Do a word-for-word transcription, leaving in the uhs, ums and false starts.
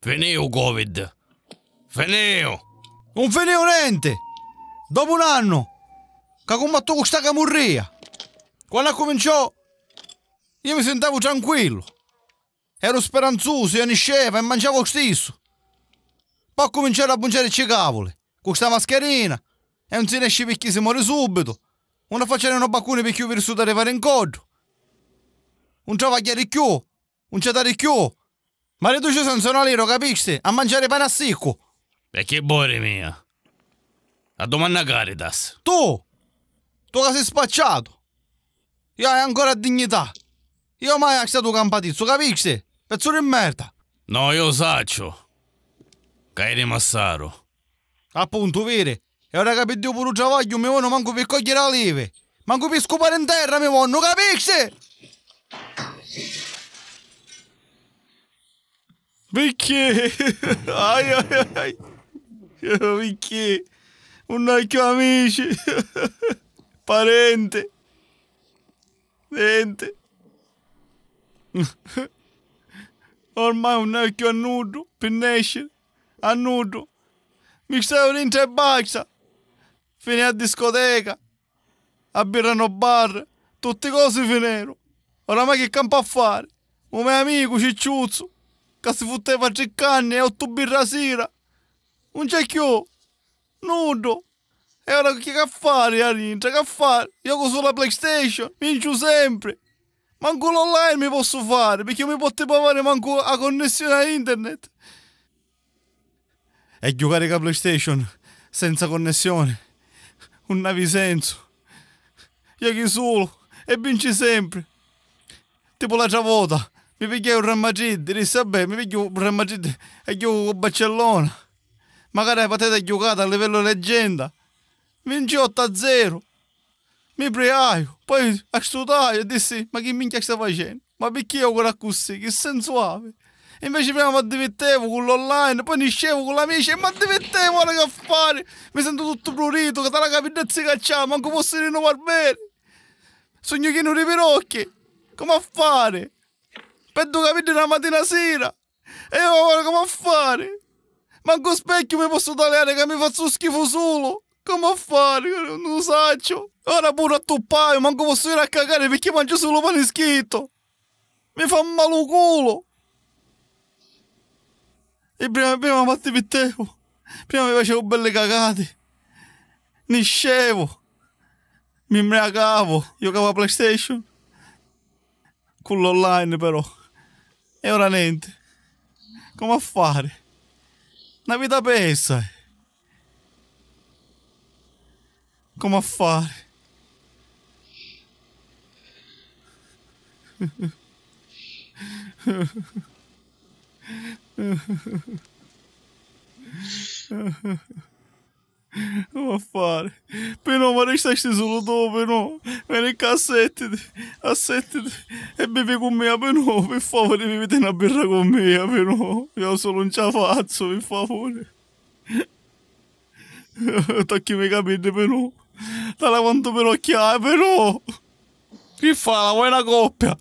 Finìu u Covid. Finìu. Nun finìu nenti. Dopu un annu ca cummattu cu sta camurria. Quannu accuminciò, io mi sintavu tranquillu. Eru speranzusu, io nisceva e manciava u stissu. Po' accuminciaru a bunciaricci i cavuli, cu sta mascherina, e un si nesci picchì si mori subitu, un affacciari no baccuni picchì u virusu t'arrivari ncoddu. Un travagghiari cchiù, un ciatari cchiù. Mariducciu senza un aliru, capisti? A manciari pani a siccu. E chi bori mia? A dumanna Caritas. Tu! Tu ca si spacciatu! Io hai ancora dignità! Io mai hai statu campatizzu, capisti? Pezzu di merda! No, io sacciu ca eri massaru. Appuntu, viri? E ora ca piddiu puru u travagghiu, mi vonnu mancu pi cogghieri alivi! Mancu pi scupari in terra mi vonnu, capisti? Picchì? Ai, ai, ai. Picchì? Nun hai cchiù amici, parenti, nenti. Ormai nun hai cchiù a nuddu pi nesciri, a nuddu. Mi staiu dintra e basta. Fini a discoteca, a birra no bar, tutti cosi fineru. Oramai chi campu a fari? U me amicu Cicciuzzu, ca si futteva tri canni e ottu birra a sira, un c'è cchiù. Nuddu. E ora chi c'ha fari a dintra? C'ha fari? Jocu sulu a PlayStation, vinciu sempri. Mancu l'online mi possu fari, picchì mi potti pavari mancu a connessioni a internet. E jucari ca PlayStation senza connessioni un havi sensu. Jochi sulu e vinci sempri. Tipu l'atra vota mi pigghiai u Real Madrid, dissi: "Vabbè, mi pigghiu u Real Madrid e jocu cu Barcellona." Macari a partita giucata a livellu leggenda, vinci ottu a zeru. Mi priaiu, poi astutai e dissi: "Ma chi minchia sta facennu? Ma picchì jocu accussì? Chi sensu havi?" Inveci prima m'addivirtevu cu l'online, poi niscevu cu l'amici e m'addivirtevu, ora c'ha fari? Mi sentu tuttu pruritu, ca tala capidda zicaccià, mancu possu iri nu barberi. Sugnu chinu di pirocchi, comu a fari? Peddu capiddi na matina a sira. E io ora comu a fari? Mancu u specchiu mi possu taliari ca mi fazzu schifu sulu. Comu a fari? Nun u sacciu. Ora puru attuppaiu, mancu possu iri a cacari picchì manciu sulu pani schittu. Mi fa malu u culu. E prima, prima m'attivittevu, prima mi facevu belli cacati. Niscevu. Mi mbriacavu, jucavu a PlayStation. Cu l'online però. E ora nenti. Comu a fari? Na vita persa. Comu a fari? Comu a fari? Pinò, ma ristasti sulu tu, Pinò. Veni ccà, assettiti, assettiti e bivi cu mia, Pinò. Pi favuri, biviti na birra cu mia, Pinò. Io sulu un ci a fazzu, pi favuri. Tocchimi i capiddi, Pinò. Tala quantu pirocchi hai, Pinò. Chi fa, la vuoi na coppia?